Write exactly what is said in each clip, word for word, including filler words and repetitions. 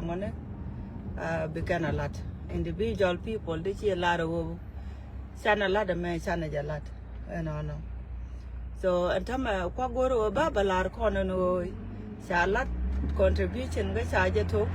mɔni, ah, bi kɛn a lat. Individual people di ci lar a ɣöö can a lat ɛmɛ, can a jɛ lat. Ɛnɔnɔ. So ɛn tämɛ kua go̱r ɣöö ba bɛ lar kɔn ɛn ɣöö ca lat contribution kä ca jɛ tok.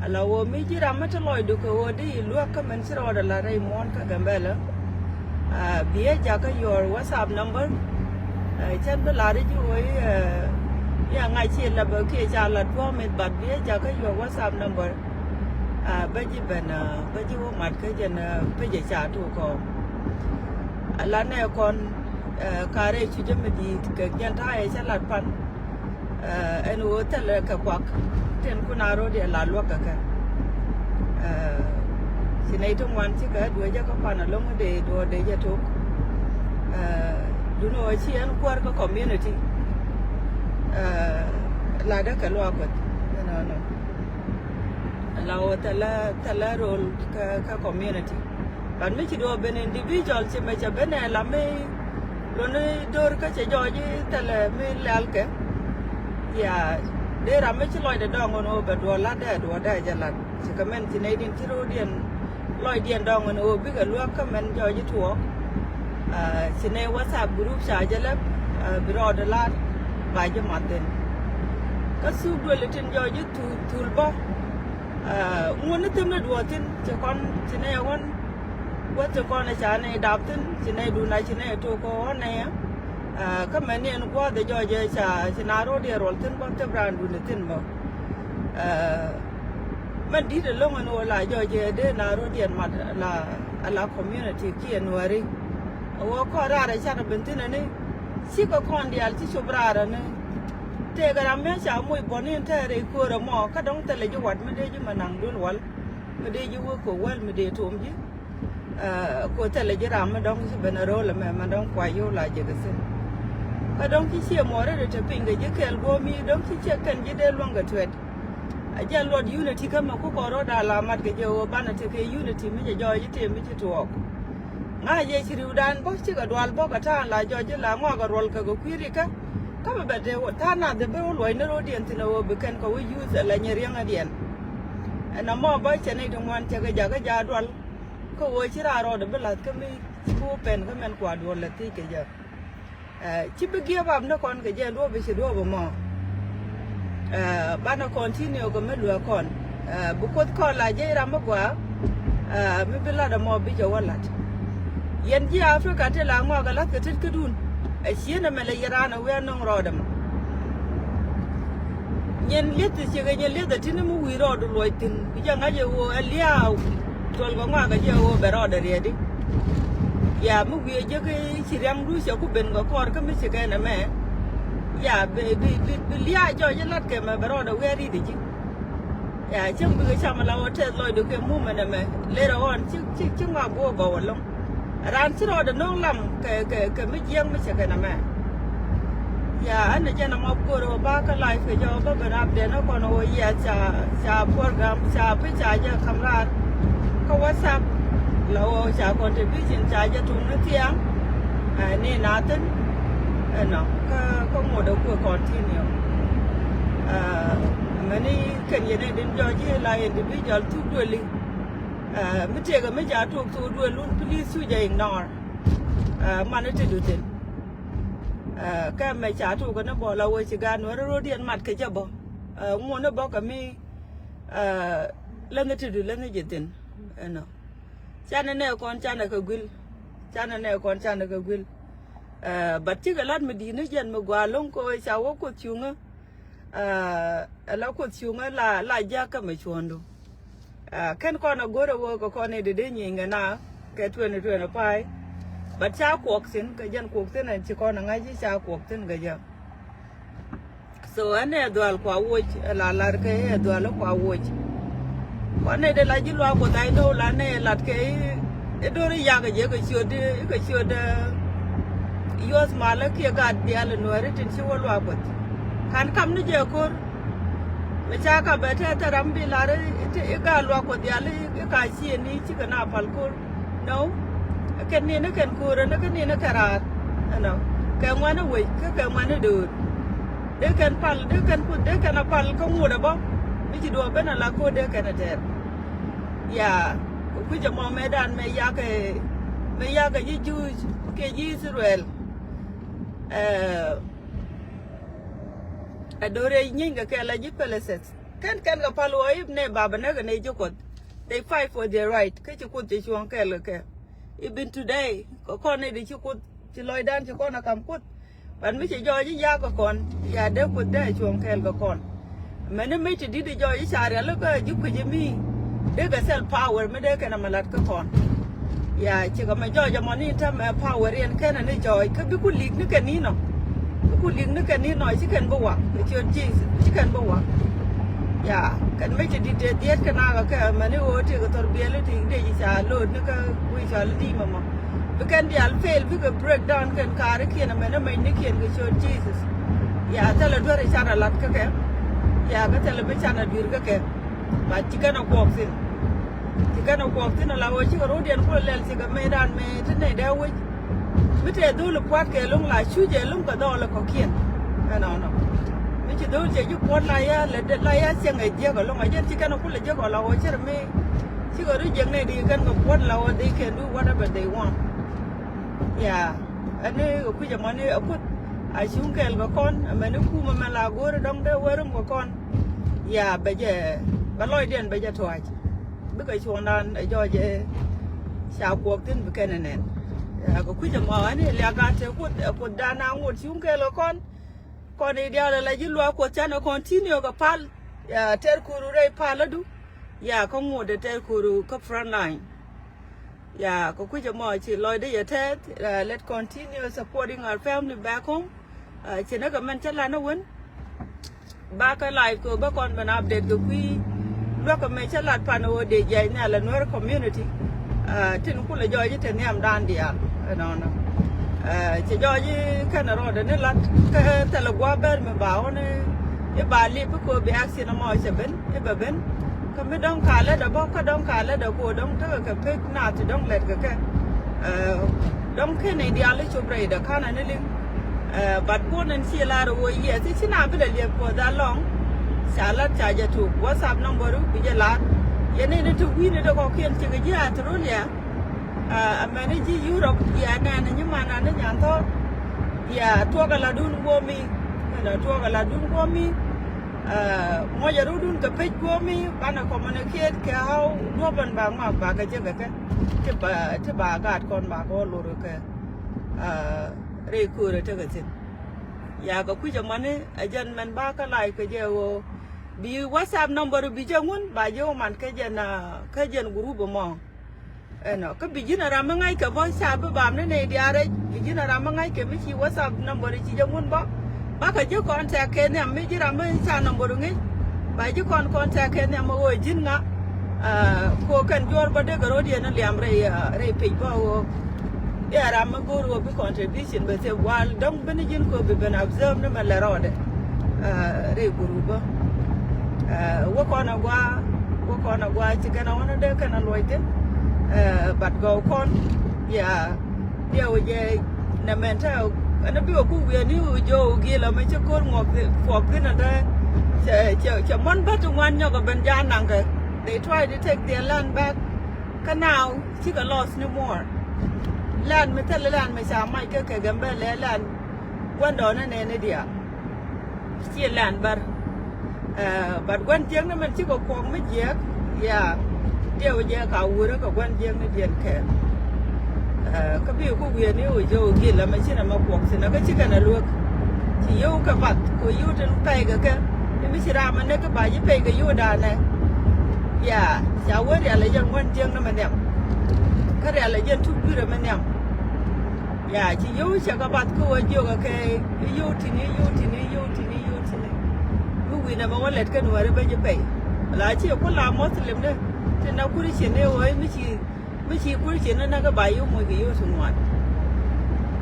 Ala ɣöö mi ji̱ ram mi te lɔcdu kɛ ɣöö di luäk kä mɛn ci rɔɔdɛ lat rɛy muɔ̱ɔ̱n kä Gambɛlɛ. Ah, biɛ jakä your WhatsApp number. Ah, cɛn bi lar ji̱ ɣöö i̱, ah, i̱ a ŋa̱c ci lɛ bä kiɛ ca lat puɔ̱ɔ̱mit, but biɛ jakä your WhatsApp number. Ah, bä ji̱ ben, ah, bä ji̱ wä mat kä jɛn, ah, pecɛ ca tok kɔ. Ala nɛ kɔn, ah, karɛ cu jɛ mi di̱i̱t kɛ jɛn ta̱a̱ ɛ cä lat pan. Ah, ɛn ɣöö thilɛ kɛ kuak tin kun a ro̱d yɛ la luäk kɛ kɛ. Ah, ci nɛy ti ŋuan cikɛ duɔ̱ɔ̱c jɛ kä pan alo̱ŋ dee duɔ̱ɔ̱r dee jɛ tok. Ah, dun ɣöö ci ɛn kuäär kä community. Ah, la dee kɛ luaak kueth. Ɛnɔnɔ. La ɣöö thilɛ, thilɛ rol kä, kä community. But mi ci duɔ̱ɔ̱r ben individual ci mɛ cɛ ben ɛ la mi luni do̱r kä cɛ jɔɔc i̱ thilɛ mi lɛl kɛ. Ya, dee ram mi ci lɔcdɛ dɔ̱ŋ ɣän ɣöö bɛ duɔ̱ɔ̱r lat dee duɔ̱ɔ̱r dee jɛ lat. Ci kɛ mɛn ci nɛy din ci ro̱o̱diɛn lɔcdiɛn dɔ̱ŋ ɣän ɣöö bikɛ luäk kä mɛn jɔɔc i̱ tuɔɔk. Ah, ci nɛy WhatsApp group ca jɛ lɛp, ah, bi rɔɔdɛ lat ba jɛ mat thin. Kä thuk duëli tin jɔɔc i̱ thul, thul bä. Ah, ŋuɔ̱n ni thim ni duɔ̱ɔ̱r thi̱n ci kɔn ci nɛy ɛ ɣɔ̱n. Guäth ti kɔn ɛ ca nɛy dap thi̱n ci nɛy dun a ci nɛy tok kɛ ɣɔ̱n nɛy ɛ. Ah, kä mɛn ni ɛn gua̱a̱th ɛ jɔɔc ɛ ca ci na ro̱o̱diɛn ruɔl thi̱n bä thip raan dun ɛ thi̱n bä. Ah, mɛn di̱t ɛlɔ̱ŋ ɛn ɣöö la jɔɔc ɛ dee na ro̱o̱diɛn mat la, ala community kiɛ Nuääri. Ɛ ɣöö kɔn raar ɛ canɛ ben thi̱n ɛni cikɛ kɔn diaal ci cop raar ɛni. Tëëkɛ ram mi ca moc buɔ̱n in tɛɛr rɛy köör ɛmɔ kä dɔ̱ŋ thilɛ ji̱ wat mi dee ji̱ mɛ naŋ duel wal, mi dee ji̱ wek kɛ wäl mi dee tom ji̱. Ah, kɛ thilɛ ji̱ ram mi dɔ̱ŋ ci ben a ro̱o̱l ɛmɛ mɛ dɔ̱ŋ kua yio̱w la jek ɛ thi̱n. Kä dɔ̱ŋ ci ciɛ muɔɔri ri te piny kɛ ji̱ kɛɛl guɔ̱ɔ̱m mi dɔ̱ŋ ci ciɛ kɛn ji̱ dee luäŋ kɛ tuɛt. A jɛ luɔt unity kä mɛ ku kɔn rɔ̱ da̱a̱ la mat kɛ jɛ ɣöö banɛ tekɛ unity mi cɛ jɔɔc i̱ tëë mi ci tuɔɔk. Ŋa̱c yɛ ci ri̱wdan bä cikɛ dual bä kɛ ta̱a̱ŋ la jɔɔc i̱ la ŋɔakɛ ruɔl kɛ kɛ kui̱ rikä. Kä bɛ bɛ te wä ta̱a̱ nath dee ben wä luɔc ni ro̱o̱diɛn thi̱n ɛ ɣöö bi kɛn kɛ wä yuuth ɛ la nyɛ riäŋädiɛn. Ɛn ɛmɔ bä cɛ nɛy ti ŋuan cɛ kɛ jakä ja̱ dual. Kä ɣöö ci raar rɔɔdɛ bi la̱th kä mi ci bi wä pɛn kä mɛn kua duɔl lɛ thiec kɛ jɛ. Eh, ci bi give up ni kɔn kɛ jɛ duɔ̱ɔ̱p i̱ ci duɔ̱ɔ̱p ɛmɔ. Eh, banɛ continue kɛ mi luɛ kɔn. Eh, bi Kuoth kɔn la jɛ ram mi gɔaa. Eh, mi bi lat ɛmɔ bi jɛ wä lat. Yɛn ji̱ Africa ti la ŋɔak ɛ la̱th kɛ tet kädun. Ɛ cieen ɛmɛ lɛ yɛ raan ɛ wi̱i̱ anɔŋ rɔɔdɛ mɔ. Nyin lieth ti ciek ɛ nyin lieth ɛ ti̱n mi wi̱i̱ rɔɔdu luɔc thi̱n. Bi jɛ ŋa̱c ɛ ɣöö ɛ lia̱a̱ tuɔl kɛ ŋɔak ɛ jɛ ɣöö bɛ rɔɔdɛ riɛt i̱. Ya mi wi̱i̱ ɛ jek i̱ ci riaŋdu cɛ ku ben kɛ kɔɔr kä mi ci kɛn ɛmɛ. Ya bi, bi, bi, bi lia̱a̱ jɔc i̱ lat kɛ mɛ bɛ rɔɔdɛ wi̱i̱ a ri̱t i̱ ji̱. Ya cäŋ bikɛ cam ala wä tɛth lɔcdu kɛ mumɛn ɛmɛ. Later on ci, ci, ci ŋɔak bi wä gɔw ɛlɔ̱ŋ. Raan ci rɔɔdɛ no̱o̱ŋ lam kɛ, kɛ, kɛ mi jiɛk mi cɛ kɛn ɛmɛ. Ya ɛn ɛ jɛn ɛmɔ go̱o̱r ɛ wä ba kä live kɛ jɛ wä bä ben update ni kɔn ɛ wä yɛ ca, ca program ca pi ca jɛ kam raar kä WhatsApp. La wä ca contribution ca jɛ tuŋ ni thiaŋ. Ɛ ni na thin ɛnɔ kä, kä ŋot ɛ kuɛ continue. Ɛ mɛni kɛn yɛn ɛ din jɔɔc i̱ la individual thuk dueli. Ɛ mi tëëkɛ mi ca tuɔɔk thok duelun, please cu jɛ ignore. Ɛ mani ti du thin. Ɛ kɛ mɛ ca tuɔɔk kɛ ni bɔ la wee ci gaat Nuäri ro̱o̱diɛn mat kɛ jɛ bɔ. Ɛ ŋuɔ̱n ni bɔ kɛ mi, ɛ läŋi ti du läŋi jɛ thin. Ɛnɔ. Canɛ nɛ kɔn canɛ kɛ guil. Canɛ nɛ kɔn canɛ kɛ guil. Ɛ but cikɛ lat mi di̱i̱t ni jɛn mi gɔaa lo̱ŋ kɛ wee ca wä Kuoth cuŋä. Ɛ la Kuoth cuŋä la, la jakä mɛ cuɔ̱ndu. Ɛ kɛn kɔn a go̱r a wä kɛ kɔn i̱ dee dee nyieny kɛ na kɛ twenty twenty-five. But ca kuɔk thi̱n kɛ jɛn kuɔk thi̱n ɛn ci kɔn a ŋa̱c i̱ ca kuɔk thi̱n kɛ jɛ. So ɛn ɛ dhual kua woc ɛ la lar kɛ ɛ dhual kua woc. Kɔn i̱ dee la ji̱ luaak Kuoth a i̱ do̱w la nɛ ɛ lat kɛ i̱ do̱r i̱ yak ɛ jɛ kɛ ciöt i̱ kɛ ciöt ɛ yuɔth malä kiɛ gat diaal ɛ Nuääri tin ci wä luaak Kuoth. Ka̱n kam ni jɛ ko̱r. Mi ca ka bɛ tɛth ram bi lar i̱, i̱, i̱ ka luak Kuɔth diaal i̱, i̱ ka ciëni cikɛ na pal ko̱r. No. Kɛn ni ni kɛn ko̱r ni kɛn ni ni kɛn raar. Ɛnɔ. Kɛ ŋuani wec kä kɛ ŋuani döör. Dee kɛn pal, dee kɛn Kuoth, dee kɛn a pal kä ŋuɔ̱t ɛ bä. Mi ci duɔ̱ɔ̱p ben ala ko̱dɛ kɛn a tɛr. Ya, kui̱c ɛmɔ mëëdan mëë yakɛ, mëë yakɛ ji̱ Juuc kɛ ji̱ Ithɛrɛl. Ɛ, ɛ do̱rɛ nyieeny kɛ kɛɛl a ji̱ Pɛlɛthɛth. Kɛn kɛn kɛ pal wä ip nɛ baba nɛ kɛ nɛ ji̱ Kuɔth. They fight for their right. Kä ci Kuoth ci cuɔ̱ɔ̱ŋ kɛɛl kɛ kɛ. Even today, kɛ kɔn nɛ di ci Kuoth, ci lɔcdan ci kɔn a kam Kuoth. But mi ci jɔɔc i̱ ya̱a̱ kɛ kɔn, ya dee Kuoth dee a cuɔ̱ɔ̱ŋ kɛɛl kɛ kɔn. Mɛni mi ti di̱t i̱ jɔɔc i̱ ca rial i̱ kä ji̱ kui̱c i̱ mi dee kɛ thil power mi dee kɛn a mi la̱t kä kɔn. Ya cikɛ mɛ jɔɔc ɛmɔ ni täämɛ power in kɛn a ni jɔɔc kä bi ku li̱k ni kɛn inɔ. Bi ku li̱k ni kɛn inɔ ci kɛn bi wak kɛ ciöt Jesus ci kɛn bi wak. Ya kɛn mi ti di̱t dee dhiet kɛn a kɛ kɛ mɛni ɣöö ti kɛ thɔr biɛl i̱ ti dee ji̱ ca lo̱o̱d ni kä wi̱i̱ cɔal i̱ di̱i̱m ɛmɔ. Bi kɛn diaal fail bikɛ break down kɛn ka̱rikiɛn ɛmɛn ɛmɛnynikiɛn kɛ ciöt Jesus. Ya thilɛ duer i̱ canɛ la̱t kä kɛ. Ya kä thilɛ bi canɛ dui̱r kä kɛ. But ci kɛn ɛ kuɔɔk thi̱n. Ci kɛn ɛ kuɔɔk thi̱n ala ɣöö cikɛ ro̱diɛn kulɛ lɛl cikɛ mëëdan mëë ti nɛy dee wec. Mi tëë dho̱l i̱ pua̱t kɛ lo̱ŋ la cuc ɛ lo̱ŋ kɛ dhɔɔl ɛ kɔ̱kiɛn. Ɛnɔnɔ mi ci dho̱l cɛ ji̱ puɔ̱t la ya lɛ la ya thiɛŋ ɛ jiäk ɛ lo̱ŋ ɛ jɛn ci kɛn ɛ kulɛ jiäk ɔ la ɣöö cär mi. Cikɛ ri jiäk nɛy di kɛn kɛ puɔ̱t la ɣöö they can do whatever they want. Ya ɛni kɛ kui̱c ɛmɔni ɛ Kuoth a cuŋ kɛɛl kɛ kɔn ɛmɛni kumɛ mɛ la go̱o̱ri dɔ̱ŋ dee wee rum kɛ kɔn. Ya bɛ jɛ bɛ lɔcdiɛn bɛ jɛ tuac. Bikɛ cuɔ̱ŋdan ɛ jɔɔcɛ ca kuɔk thi̱n bi kɛn ɛ nɛn. Ya kɛ kui̱c ɛmɔ ɛni liak a te Kuoth ɛ Kuothdan a ŋot cuŋ kɛɛl kɛ kɔn. Kɔn i̱ diaal ala ji̱ luaak Kuɔth canɛ continue kɛ pal. Ya tɛr ko̱ru rɛy pal adu. Ya kä ŋot ɛ tɛr ko̱ru kä front line. Ya kɛ kui̱c ɛmɔ ci lɔcdä yɛ tɛth. Let continue supporting our family back home. Ci näk ɛmɛn cä lat ni wen. Bakä live kɛ bä kɔn ben update kɛ kui̱ luäk ɛmɛ cä lat pan ɣöö dee jiac nhial ɛ Nuer community. Tin kulɛ jɔɔc i̱ te nhiamdan diaal ɛnɔnɔ. Ci jɔɔc i̱ kɛn ɛ rɔɔdɛ ni lat kä thilɛ gua̱a̱p bɛr mi ba ɣɔn i̱ ba lip i̱ kɛ ɣöö bi action ɛmɔ cɛ ben i̱ bɛ ben. Kä mi dɔ̱ŋ ka lätdɛ bä kä dɔ̱ŋ ka lätdɛ ko̱ dɔ̱ŋ tekɛ kɛ pek naath ti dɔ̱ŋ lɛt kɛ kɛ. Dɔ̱ŋ ken i̱ diaal i̱ cop rɛydɛ ka̱n ani liŋ. But kuɔn in ci lar i̱ wee yiɛth i̱ ci na bi lɛ liɛp kuɔth alɔŋ. Ca lat ca jɛ tuk WhatsApp number i̱ bi jɛ lar. Yɛn in i̱ ti wi̱i̱ni dee kɔkiɛn cikɛ ji̱ Australia. Amɛn i̱ ji̱ Europe ya nɛn i̱ nyiman ani nyan thɔr. Ya tuɔk aladun guɔmi. Ɛnɔ tuɔk aladun guɔmi. Muɔcɛ rudun kɛ pec guɔmi banɛ communicate kɛ how duɔpɛn ba ŋɔak ba kɛ jek kɛ kɛ. Ti ba ti ba gaat kɔn ba kɛ wä lor kɛ. Rɛy köörä tekɛ thi̱n. Ya kɛ kui̱c ɛmɔni ɛ jɛn mɛn ba kä live kɛ jɛ ɣöö bi WhatsApp number bi jɛ ŋun ba jɛ wä man kä jɛn kä jɛn group ɛmɔ. Ɛnɔ kä bi ji̱n a ram mi ŋa̱ckɛ bä ca bi bam ni nɛy diaal rɛc bi ji̱n a ram mi ŋa̱ckɛ mi ci WhatsApp number ci jɛ ŋun bä. Bakɛ ji̱ contact kɛ nhiam mi ji̱ ram mi ca number ŋi̱c. Ba ji̱ kɔn contact kɛ nhiam mi ɣöö ji̱n ŋa. Ko kɛn juɔr bä dee kɛ ro̱d yɛn liam rɛy rɛy page bä ɣöö. I̱ a ram mi go̱o̱r ɣöö bi contribution bɛ thep wal dɔ̱ŋ bi ni ji̱n ko bi ben observe ni mɛ lɛ rɔɔdɛ. Rɛy group bä. Wä kɔn a gua wä kɔn a gua ci kɛn a wä ni dee kɛn a luɔc thin. But gɔw kɔn ya diɛw jɛ nɛ mɛn te ɛn a bi wä ku wiɛ ni wä jɔw gil a mɛ ci ko̱r ŋuɔk kuɔk thin a dee. Cɛ cɛ cɛ mɔn bä ti ŋuan nyɔk a ben ja naŋkɛ. They try to take their land back. Kä now cikɛ loss ni more. Land mi thilɛ land mi ca mac kä kɛ Gambɛlɛ land. Gua̱ndɔɔŋni nɛɛni diaal. Ci land bär. But gua̱n jiäkni mɛn cikɛ kuɔk mi jiɛk. Ya diɛw jiɛk ka wurä kɛ gua̱n jiäkni diɛn kɛɛl. Kä bi ku wi̱i̱ ni wä jɛ wä gil ɛmɛ ci nɛ mɛ kuɔk thi̱n kä ci kɛn ɛ luäk. Ci yio̱w kɛ bath kɛ yio̱w tin pɛy kɛ kɛ. I̱ mi ci ram ɛ näk kä ba ji̱ pɛy kɛ yio̱w da̱a̱nɛ. Ya ca wä rial ɛ jɛn gua̱n jiäkni mɛ nhiam. Kä rial ɛ jɛn tuk dui̱rɛ mɛ nhiam. Ya ci yio̱w cɛ kɛ bath kä wä jiök ɛ kɛ i̱ yio̱w ti̱ni i̱ yio̱w ti̱ni i̱ yio̱w ti̱ni i̱ yio̱w ti̱ni. Mi wi̱n ɛmɛ wä lɛt kä nuääri ben ji̱ pɛy. La ci ku la Muslim ni tin na kuri ci ni wä i̱ mi ci mi ci kuri ci ni na kä ba yio̱w moc kɛ yio̱w ti ŋuan.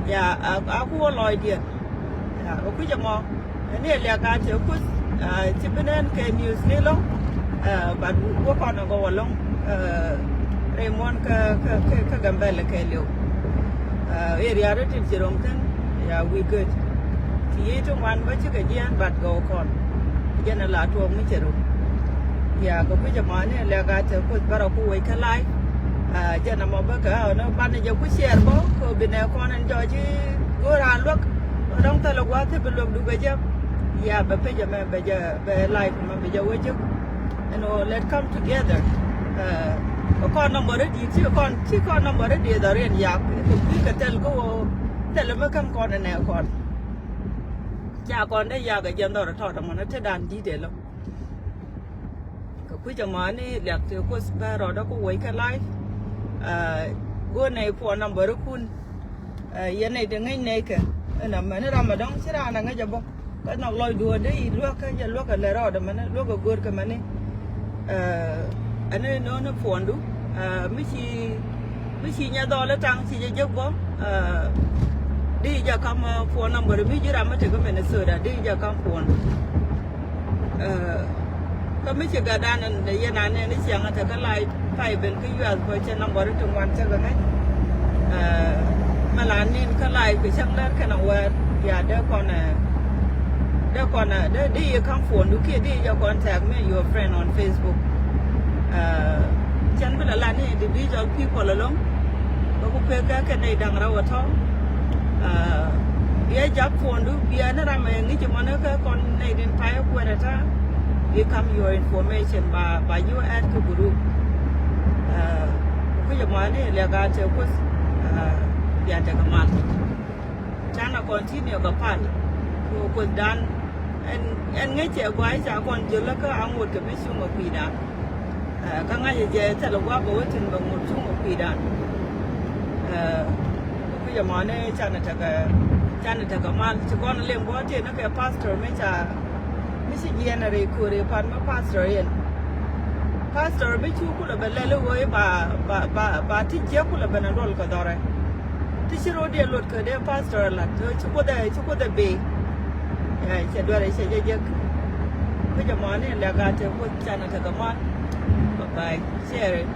Ya a ku wä lɔcdiɛn. Ya kɛ kui̱c ɛmɔ. Ni ɛ liak a te kuth ci bi nɛn kɛ news ni lɔŋ. But wä kɔn ɛ gɔw ɛlɔŋ. Rɛy muɔ̱n kä kä kä kä Gambɛlɛ kɛ liw. Area rɛ tin ci ro̱ŋ thin ya wi̱i̱ gät. Ci yiey ti ŋuan bä cikɛ jiɛn but gɔw kɔn. Jɛn ɛ la tuɔɔk mi cɛ ro̱ŋ. Ya, kɛ kui̱c ɛmɔ ni lɛk a te Kuoth bärɔw ku wec kä live. Jɛn ɛmɔ bä kɛ ɣän banɛ jɛ ku share bä kɛ bi nɛ kɔn ɛn jɔc i̱ go̱o̱r an luäk. Dɔ̱ŋ thilɛ gua̱a̱th i̱ bi luäk dukɛ jɛ. Ya, bɛ page ɛmɛ bɛ jɛ bɛ live ɛmɛ bɛ jɛ wec jɛ. Ɛn ɣöö let come together. Ɛ kɔn number i̱ di̱i̱t ci kɔn ci kɔn number i̱ di̱i̱t dhɔriɛn yak kɛ kui̱ kɛ thil kä ɣöö thilɛ mi käm kɔn ɛnɛ kɔn. Ca kɔn dee yak ɛ jɛn dhɔr ɛ tɔt ɛmɔ ni te dan di̱i̱t ɛlɔ. Kɛ kui̱c ɛmɔ ni liak tëë Kuoth bä rɔɔdä ku wec kä live. Go̱o̱r nɛy phone number ikun. Yɛn nɛy ti ŋäc nɛy kɛ ɛn amäni ram adɔ̱ŋ ci raan a ŋäc a bä. Kä nhɔk lɔcdu a dee i̱ luäk kä jɛ luäk kɛ lɛ rɔɔdä mäni luäk kɛ go̱o̱r kɛ mäni. Ɛn ni no̱o̱ni phone du mi ci mi ci nyɛ dhɔl ɛ taŋ ci jɛ jek bä. Di jɛ kam phone number mi ji̱ ram mi tek kä Minnesota di jɛ kam phone. Kä mi ci gat dan yɛn a nɛn i̱ ciaŋ a tek kä live pay ben kä yuath bä cɛ number ti ŋuan cɛ kɛ ŋäc. Mɛ la nin kä live kɛ cäŋ lär kɛn a wɛɛr ya dee kɔn ɛ dee kɔn ɛ dee di yi kam phone du kiɛ di jɛ contact me your friend on Facebook. Cɛn bi la la ni individual people alone. Bä ku pek kɛ kɛ nɛy da̱ŋ rɛw ɛ tɔ̱. Biɛ jak phone du biɛ ni ram ɛ ŋi̱ci mɔni kɛ kɔn nɛy din pay ɛ kuɛn ɛ ta̱a̱. Bi kam your information ba ba you add kɛ group. Kui̱c ɛmɔ ni lɛk a te Kuoth. Biɛ tekɛ mal. Canɛ continue kɛ pal kɛ Kuothdan. Ɛn ɛn ŋäcɛ guay ca kɔn jölä kä aŋot kɛ mi cuŋ ɛ kui̱dan. Kä ŋa̱cɛ jɛ thilɛ gua̱a̱k ɛ wä tin bɛ ŋot cuŋ ɛ kui̱dan. Kui̱c ɛmɔ ni canɛ tekɛ canɛ tekɛ mal ci kɔn lem gua̱a̱k tin ni kɛ pastor mi ca mi ci jiɛn ɛ rɛy ko̱ri pan mi pastor in. Pastor mi cu kulɛ bɛ lɛl i̱ ɣöö i̱ ba ba ba ba ti jiäk kulɛ ben a duɔl kɛ dhɔrɛ. Ti ci ro̱o̱diɛ luɔt kä dee pastor lat ci Kuoth ɛ ci Kuoth ɛ bee. Cɛ duɛrɛ cɛ jɛ jek. Kui̱c ɛmɔ ni lɛk a te Kuoth canɛ tekɛ mal. Bye bye. Share it.